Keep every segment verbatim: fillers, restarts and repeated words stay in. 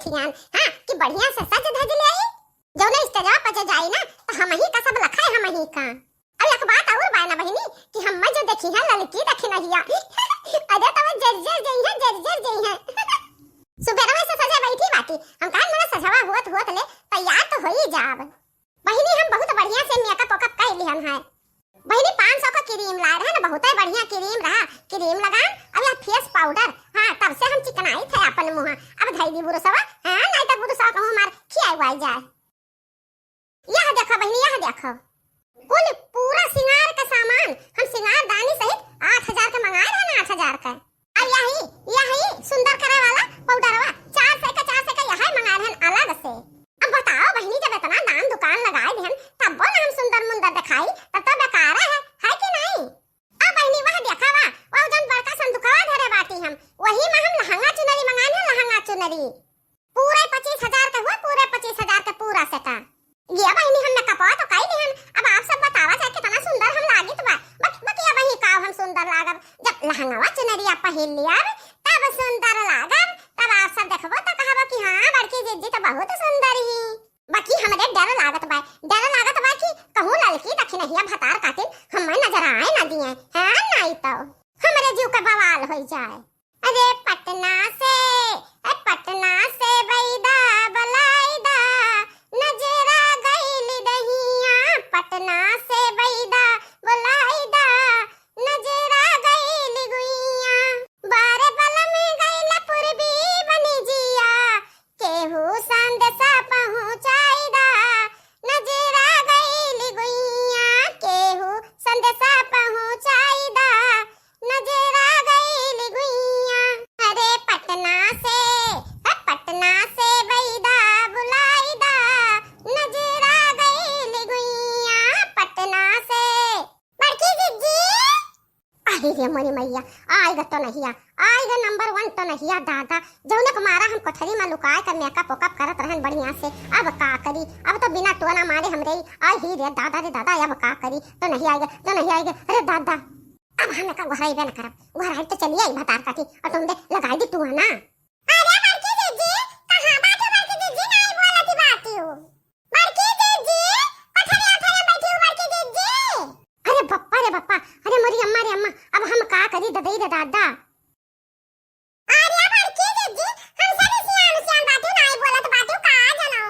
ध्यान, हाँ, कि बढ़िया से सज धज ले आई। जौने स्टेजवा पर जे जाई ना, तो हमही का सब लखाए, हमही का। अब एक बात और बाय ना बहिनी, कि हम्मे जो देखिहैं ललकी दखिनहिया, अरे तब जर जर जइहैं, जर जर जइहैं। सुबेरवे से सजे बैठी बाटी, हम कहन मने सजवा होत होत ले तैयार तो होई जाब। बहिनी हम बहुत बढ़िया से मेकअप वेकअप कर लिहन है। बहिनी पाँच सौ का क्रीम लाए रहे ना, बहुत ही बढ़िया क्रीम रहा, क्रीम लगान, अब यह फेस पाउडर, हाँ तब से हम चिकनाई थे अपन मुँह, अब धई दी बुरुसवा, हाँ नहीं तो बुरुसवा कहूँ हमार खियाई उआई जाए। यह देखो बहिनी, यह देखो, कुल पूरा सिंगार का सामान हम सिंगारदानी सहित आठ हजार का मंगाए रहे ना, आठ हजार का। और यही, यही सुंदर करे वाला पाउडरवा चार सौ का, चार सौ का यही मंगाए रहे अलग से। अब बताओ बहिनी, जब इतना दाम दुकान लगाए देहन, तब ना हम सुंदर मुंदर दिखाई, तब तो बेकार है, है कि नहीं? अब बहिनी वह देखावा, वह जौन बड़का संदुकवा धरे बाटी हम, वही में हम लहंगा चुनरी मंगाए हैं, लहंगा चुनरी। पूरे पच्चीस हजार के हुआ, पूरे पच्चीस हजार के पूरा सेटा। ये बहिनी हम मेकअपवा तो कई लिहन, अब आप सब बतावा जाए कितना सुंदर हम लागित बा। बक, बक ये बहिनी का हम सुंदर लागब, जब लहंगवा चुनरिया पहिर लिया तब सुंदर लागब, तब आप सब देखबो तो कहबो कि हाँ बड़की जिज्जी तो बहुत सुंदर ही। बाकी हमरे डर लागत बा, डर लागत बा कि कहूँ ललकी दखिनहिया भतार काटिन हमें नजर आए ना दिए, हाँ नहीं तो हमरे जीव का बवाल हो जाए। अरे पटना से, ए पटना से बैदा बलाइदा, नजरा गइल दहिया, पटना से बैदा बलाइदा, नजरा गइल गुइया। बारे बलम गइल पूर्वी बनिजिया, केहू संदेशा पहुँचाइदा, नजरा गइल गुइया, केहू संदेशा पहुँचाइदा, नजरा गइल गुइया। अरे पटना से, हे पटना से बैदा बुलाइदा, नजरा गइल गुइया, पटना से। बड़की जिज्जी। अरे रे मोरी मैया, आइगा तो नहिया, आइगा नंबर वन तो नहिया दादा, जौने के मारा हम कोठरी में लुकाए के मेकअप वेकअप करत रहन बढ़िया से। अब का करी, अब तो बिना टोना मारे हमरे ही, आई ही रे दादा रे दादा, अब का करी, तो नहिया आइगा, तो नहिया आइगा, अरे दादा। अब हम एका गोहराइबे न करब, गोहराई तो चलिए आई भतार काटी, और तुम दे लगाई दी टोना। अरे बड़की जिज्जी, कहाँ बाटी बड़की जिज्जी, नहीं बोलती बाटी हो। बड़की जिज्जी, पथरिया उथरिया बैठी हो बड़की जिज्जी। अरे बप्पा रे बप्पा, अरे मोरी अम्मा रे अम्मा, अब हम का करी ददई रे दादा। अरे बड़की जिज्जी, हमसे भी सियान सियान बाटी नहीं बोलत बाटी, का जानो।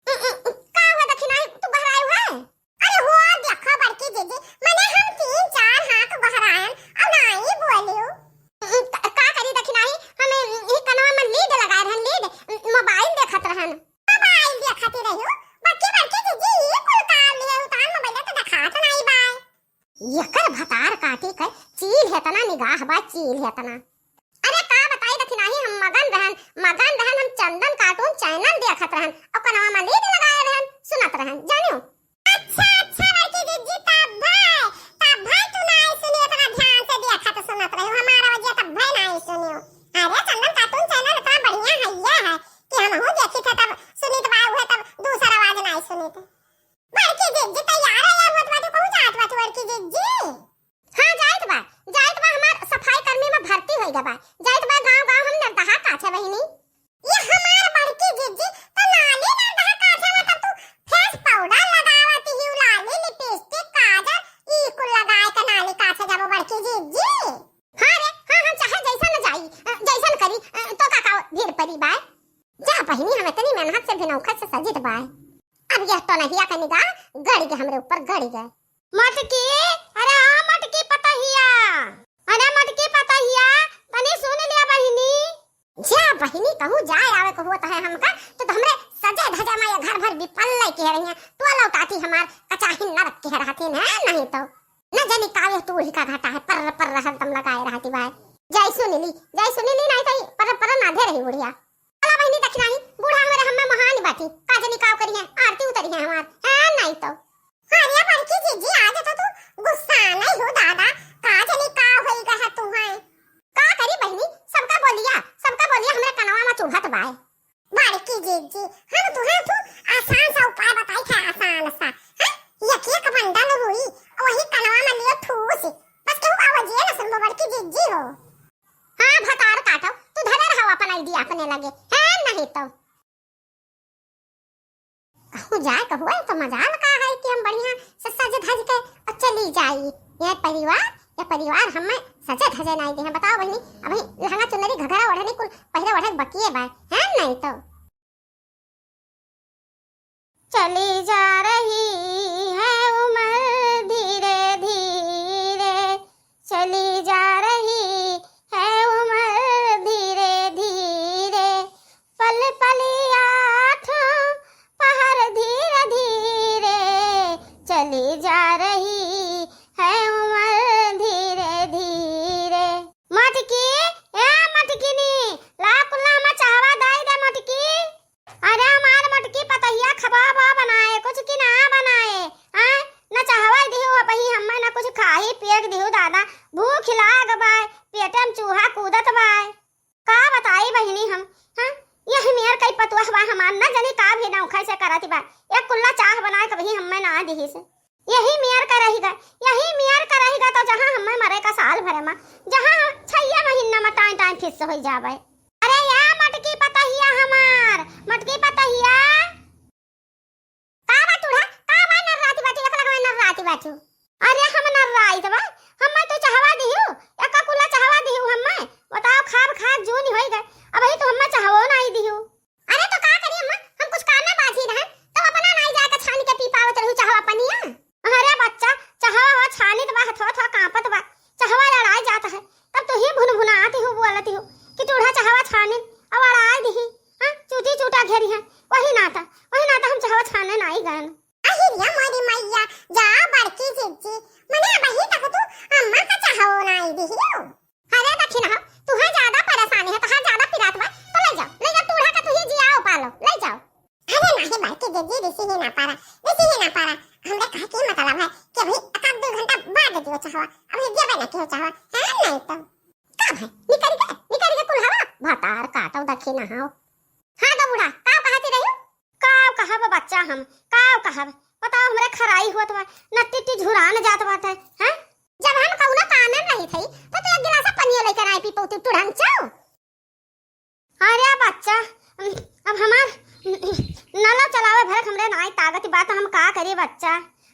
उ, उ, उ, का हुआ दखिनाई, तू बहराई हुआ है? अरे हो देखो बड़की जिज्जी, मने हम तीन चार हाथ बहरायन और नाई बोलियो। उ, उ, का, का करी दखिनाई, हमें, उ, ई कनवा में लीड लगाए रहन, लीड, उ, मोबाइल देखत रहन। मोबाइल देखत रहियो, बड़की बड़की जिज्जी ई कुल काम लिए उतान मोबाइल तो देखात नाई बाय। एकर भतार काटी के चील हेतना निगाह बा, चील हेतना। अरे का बताई दखिनाही, हम मगन रहन, मगन रहन, हम चंदन कार्टून चैनल देखत रहन, और कनवा में लीड लगाए रहन, सुनत रहन, जानियो। अच्छा, अच्छा, बड़की जिज्जी, तब भाई, तब भाई तू नाई सुनियो, इतना ध्यान से देखत सुनत रहो, हमारा वजह तब भाई नाई सुनियो। अरे चंदन कार्टून चैनल इतना बढ़िया है, ये है कि हम हूँ देखी थे तब सुनित बा, हुए तब दूसरा आवाज नाई सुनित। बड़की जिज्जी, तैयार है यार, होत बाटू, कहूँ जात बाटू बड़की जिज्जी? हाँ, जाइत बा, जाइत बा, हमार सफाई कर्मी में भर्ती होई गबा, जाइत बा गाँव गाँव हम नरदहा काछे बहिनी। ये हमार बड़की जिज्जी, तो लाली नरदहा काछे में तब तू फेस पाउडर लगावत ही, लाली लिपस्टिक काजल ई कुल लगाए के नाली काछे जाबो बड़की जिज्जी। हाँ रे, हाँ, हम चाहे जैसन जाई, अ, जैसन करी, अ, तो का का भीड़ परी बाय। जा बहिनी, हम इतनी मेहनत से भिनौखत से सजित बाय। अब यह तो नहिया का निगाह गड़ गए हमरे ऊपर, गड़ गए। मटकी, अरे आ मटकी पतहिया, अरे मटकी पतहिया, तनी सुन लिया बहिनी। जा बहिनी, कहूँ जाए आवे को होत है हमका, तो, तो हमरे सजे धजे में ये घर भर बिपल्ले के रहिया, तो लौटाती हमार कचाही नरक के रहती है, नहीं तो। न जानी कावे तू ही का घाटा है, पर पर हरदम लगाए रहती बाय। जाई सुन ली, जाई सुन ली, नहीं तो पर पर नाधे रही बुढ़िया। चला बहिनी दखिनाही, बूढ़ा हमरे हम्मे महान बाटी, का जानी काव करी है, आरती उतरी है हमार, है नहीं तो। अरे बड़की जिज्जी, आज तो तू गुस्सा नहीं हो दादा, का जानी का होई गया तू है। का करी बहिनी, सबका बोलिया, सबका बोलिया हमरे कनवा में चुभत बाय। बड़की जिज्जी, हम तुहे तू आसान सा उपाय बताई थे, आसान सा, हाँ? एक एक बंडल रुई, वही कनवा में लियो ठूस, बस केहू आवाज ये न सुनबो बड़की जिज्जी हो। हाँ, भतार काटो, तू धरे रहो अपन आइडिया अपने लगे, है नहीं तो। तू जाए कहुआ तो मजाल का है कि हम बढ़िया से सज धज के और चली जाई। ये परिवार, ये परिवार हमें सजे धजे नाई देहे। बताओ बहिनी, अभी लहंगा चुनरी घघरा ओढ़नी कुल पहले ओढ़े के बकिए बाय, है नहीं तो। चली जा रही है उम्र धीरे धीरे, चली जा रही है उम्र धीरे धीरे, पल पल आठों पहर धीरे धीरे, चली जा रही है उम्र धीरे धीरे। मटकी, ए मटकिनी, ला कुल्ला में चाहवा दाई दे मटकी। अरे हमार मटकी पतहिया खबा बा बनाए, कुछ की ना बनाए, आय? न चाहवा दिहू अबही हम्मे, न कुछ खाही पिए के दिहू दादा, भूख लाग बाय, पेटे में चूहा कूदत बाय। का बताई बहिनी हम, हाँ? यही मेर कई पतुआ बा हमार, न जानी का भी नौखा से करत बा। एक कुल्ला चाह बनाए कबही हम्मे ना दिही से। यही मेर का रही गा, यही मेर का रही गा, तो जहाँ हम्मे मरे का साल भरे मा, जहाँ हम छइया महीना मा टाइम टाइम फिस होई जाबे। अरे या मटकी पतहिया हमार, मटकी पतहिया। का बा टूढ़ा, का बा नर्राती बाटू, एक लगवा नर्राती बाटू। अरे हम नर्राइत बा, हम्मे तू चहवा दिहू, एका कुला चहवा दिहू हम्मे। बताओ खाब खाब जून होई गए, अबही तू हम्मे चहवो नाई दिहू। अरे तो का करी अम्मा, हम कुछ काम में बाझी रहन, तब अपना नाई जाके छान के पी पावत रहू चहवा पनिया। अरे बच्चा, चहवा हो छानित बा, हथवा थवा कांपत बा, चहवा लड़ाई जात है, तब तू ही भुनभुनात हो बोलत हो कि टूढ़ा चहवा छानित अब अड़ाई दिही, हाँ, चूटी चूटा घेरी है, वही नाता, वही नाता हम चहवा छाने नाई गन। अहिरिया मोरी मैया, जा बड़की जिज्जी, मने अबही तक तू अम्मा का चहवो नाई दिहियो। अरे दखिनहा, तुहे ज्यादा परेशानी है, तुहे ज्यादा पिरात बा, तो ले जाओ, ले जाओ, टूढ़ा का तुही जियाओ पालो, ले जाओ। अरे नाही बड़की जिज्जी, रिसी ही ना पारा, रिसी ही ना पारा। हमरे कहे के मतलब है कि अभी एक आध दो घंटा बाद दियो चहवा, अभी देबे ना कियो चहवा, है नहीं तो। का भाई, निकल के, निकल के कुल हवा, भतार काटो दखिनहा। हाँ तो बूढ़ा, का कहती रही? काव कहब बच्चा हम, काव कहब? बताओ, हमरे खराई होत बा, नत्ती टी झुरान जात बाटे, हैं? जब हम कउनो काम में रही थई, तो तू एक गिलास पनिया लेकर आई पी पौती टुढ़न चाओ। अरे बच्चा, अब हमार नला चलावे भर हमरे नाई ताकत बा, तो हम का करी बच्चा?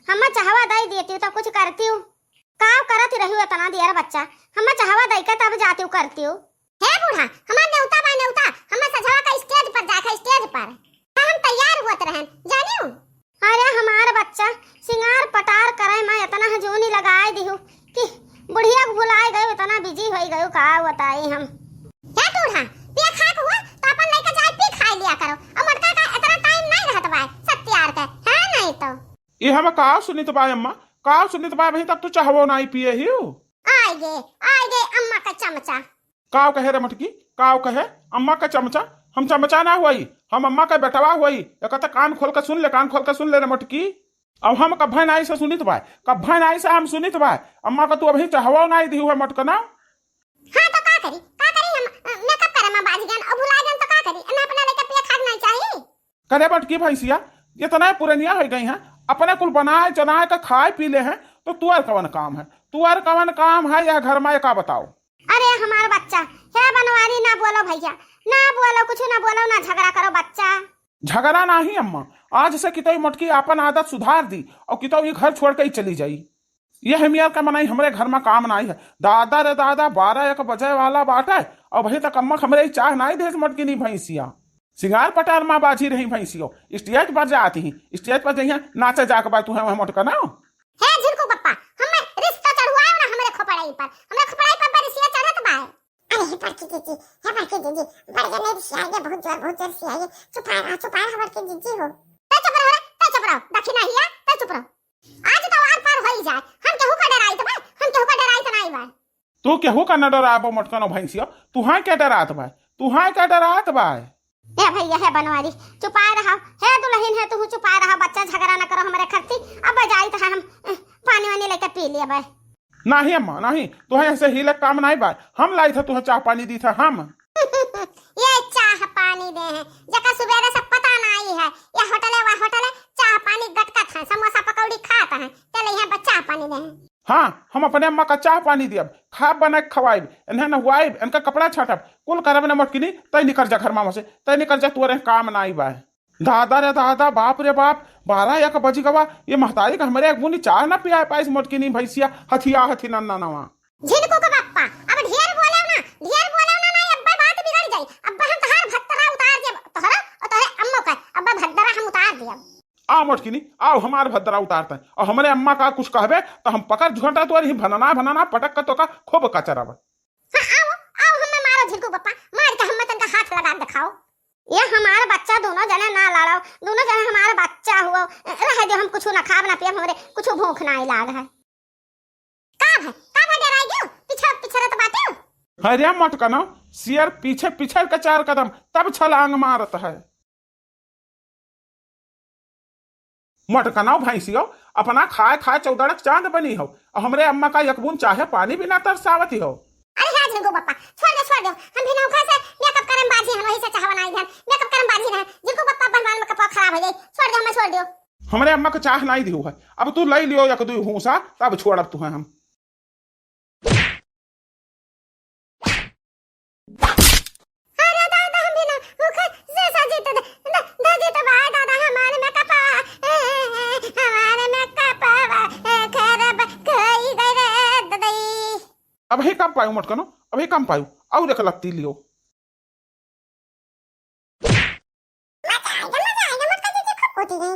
हम चहवा दई देती तो कुछ करती। काव करत रही इतना देर बच्चा, हम चहवा दई के तब जाती करती। हे बूढ़ा, हमार नेवता बा नेवता, हमार सझवा का स्टेज पर जाके स्टेज पर। हम तैयार होत रहन, जानियो। अरे हमार बच्चा, सिंगार पटार करे में इतना हजूनी लगाए दिहू कि बुढ़िया के भुलाए गयो, इतना बिजी होई गयो, का बताई हम। हे बूढ़ा, पिया खाक हुआ तो अपन लेके जाए पी खाए लिया करो। अब मटका का इतना टाइम नहीं रहत बाय, सब तैयार के, है नहीं तो। ये हम का सुनित बा अम्मा, का सुनित बा, अभी तक तू चहवो नहीं पिए ही। आए गे, आए गे अम्मा का चमचा। काव कहे रे मटकी, काव कहे? अम्मा का चमचा? हम चमचा ना हुई, हम अम्मा का बेटवा हुई। एक तो कान खोल के सुन ले, कान खोल के सुन ले रे मटकी। अब हम कभे नाई से सुनित बाय, कभे नाई से हम सुनित बाय। अम्मा का तू अभी चहवा नाई दिहू है मटकना। हाँ तो का करी, का करी हम, अ, मेकअप करे में बाज गन और भुला गन तो का करी? ना अपना लेके पिया खाक नहीं चाहिए। करे बटकी भैंसिया, इतना पुरनिया हो गई हैं, अपने कुल बनाए चनाए के खाए पी ले हैं, तो तुअर कवन काम है? तुअर कवन काम है यह घर में, ये का बताओ? अरे हमार बच्चा, हे बनवारी, ना बोलो भैया, ना बोलो, कुछ ना बोलो, ना झगड़ा करो बच्चा। झगड़ा नाही अम्मा, आज से कितई मटकी आपन आदत सुधार दी और कितई ये घर छोड़ के ही चली जाई। यह मेर का मनई हमरे घर में काम नाई है। दादा रे दादा, बारह एक बजे वाला बाटे, अबही तक अम्मा हमरे ही चाह नाई देस मटकिनी भैंसिया। सिंगार पटार में बाझी रही भैंसियो, स्टेज पर जाती ही, स्टेज पर जइहे नाचे जाके बा तू है वह मोटका ना। हे झिनकू पप्पा, हमें रिश्ता चढ़वाओ ना हमरे खोपड़ाई पर, हमरे खोपड़ाई पर बरिसिया चढ़त बा। अरे हे बड़की दीदी, हे बड़की दीदी, बड़के नहीं रिसिया, ये बहुत जोर, बहुत जोर रिसिया, ये चुप रहा, चुप रहा बड़की दीदी हो। ते चुप रहो रे, ते चुप रहो, दखिनहिया, ते चुप रहो। आज तो आर पार होई जाए, हम केहू का डराइत बा, हम केहू का डराइत नाई बा। तू केहू का न डराबो मोटकनो भैंसियो, तुहां के डरात बा, तुहां के डरात बा। हे भैया, हे बनवारी, चुपाए रहा, हे दुल्हन है, तू चुपाए रहा, बच्चा झगड़ा न करो हमरे खरती। अब जाइत है हम, अ, पानी वानी लेके पी लेबे। नाही अम्मा, नाही, तुहे ऐसे हीले काम नाही बा, हम लाई था, तुहे चाह पानी दी था हम। ये चाह पानी दे हैं, जका सुबेरे से पता नाई है, ये होटले, वह होटले, चाह पानी गटकत है, समोसा पकौड़ी खात है, चले यहाँ पर चाह पानी दे हैं। हाँ, हम अपने अम्मा का चाह पानी दियब, खाब बना के खवाइब, इन्हें नहवाइब, इनका कपड़ा छाटब, कुल करब न मोटकिनी, तय निकर जा घर में से, तय निकर जा, तुअरे काम नाई बा। दादा रे दादा, बाप रे बाप, बारह एक बजि गवा, ये महतारी का हमरे एक बूनी चाह ना पियाए पाइस मोटकिनी भैंसिया, हथिया हथी नन्ना नवा। झिनकू के बप्पा, अब ढेर बोलेउ ना, ढेर बोलेउ ना, नाहीं अब्बे बात बिगड़ जाई। अब्बे हम तोहार भद्दरा उतार देब, तोहरा और तोहरे अम्मो का, अब्बे भद्दरा हम उतार देब। आ मोटकिनी, आउ हमार भद्दरा उतारत है, और हमरे अम्मा का कुछ कहबे, तो हम पकड़ झोंटा तोर ही भनना भनना पटक के तोका खूब कचरब। हाँ, आउ, आउ हमें मारो झिनकू बप्पा, मार के हमें तनका हाथ लगा देखाओ। ये हमार बच्चा दोनों जने ना लड़ो, दोनों जने हमार बच्चा हुओ। रह दो, हम कुछ ना खाब ना पियब, हमरे कुछ भूख ना लाग है। का भे, का भे, डेराइ गयो? पिछड़, पिछड़त बाटे? अरे मोटकनो, सियर पीछे पिछड़ के चार कदम, तब छलांग मारत है। मोटकनो भैंसियो, अपना खाए खाए चौदड़क चांद बनी हो, और हमरे अम्मा का एक बूंद चाहे पानी भी ना तरसावत हो। अरे हाँ झिनकू बप्पा, छोड़ दे, छोड़ दे, हम भी नौखा से मेकअप करम बाझी हन, वही से चाहवा नाई ध्यान, मेकअप करम बाझी ना, झिनकू बप्पा बनवान में कपड़ा खराब हो जाई, छोड़ दे, हमें छोड़ दियो। हमरे अम्मा के चाह नाई दिहु है। अब तू लई लियो एक दुई हूसा, तब छोड़ब तुहे हम। अरे दादा, हम भी ना भूखे से सजी तो दे, दे, दे जी तो भाई दादा, हमारे में कपा, ए, ए, ए, हमारे में कपा, ए, खरब खोई गई रे ददई। अबही कम पायू मोटकनो, अबही कम पायू, और एक लत्ती लियो। मजा आएगा, मजा आएगा, मोटका जीजी खूब कूदेंगे।